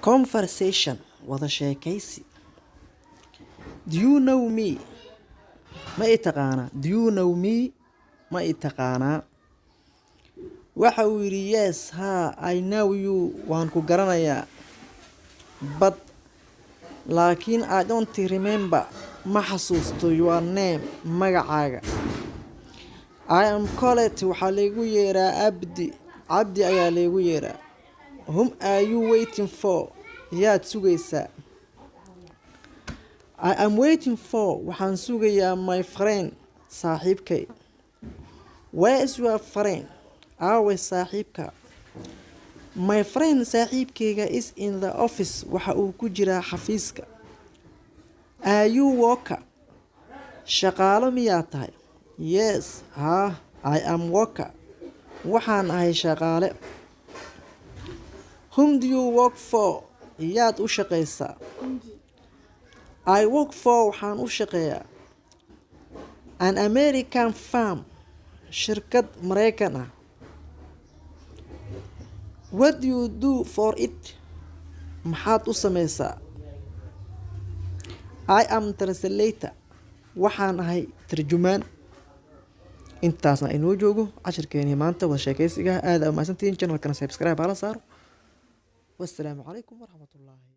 Conversation, wada sheekaysi. Do you know me? Ma i taqaanaa? Do you know me? Ma i taqaanaa? Waxa uu yidhi, "Yes, haa, I know you, waan ku garanayaa, but, laakiin, I don't remember, ma xasuusto, your name, magacaaga. I am called, waxaa laygu yeeraa, Abdi. Cabdi ayaa laygu yeeraa. Whom are you waiting for? Yaad sugaysaa? I am waiting for, waxaan sugayaa, my friend, saaxiibkay. Where is your friend? Aaway saaxiibka? My friend, saaxiibkayga, is in the office, waxa uu ku jiraa xafiiska. Are you worker? Shaqaalo miyaa tahay? Yes, haa, I am worker, waxaan ahay shaqaale. Whom do you work for? Yaad u shaqaysaa? I work for, waxaan u shaqeeyaa, an American firm, shirkad Mareykan ah. What do you do for it? Maxaad u sameysaa? I am translator, waxaan ahay tarjumaan. Intaasna inoo joogo cashirkeenii maanta wada sheekaysiga. Aad aa umahadsantihiin. Channelkana subscribe hala saaro. Wassalaamu calaykum waraxmatullaahi.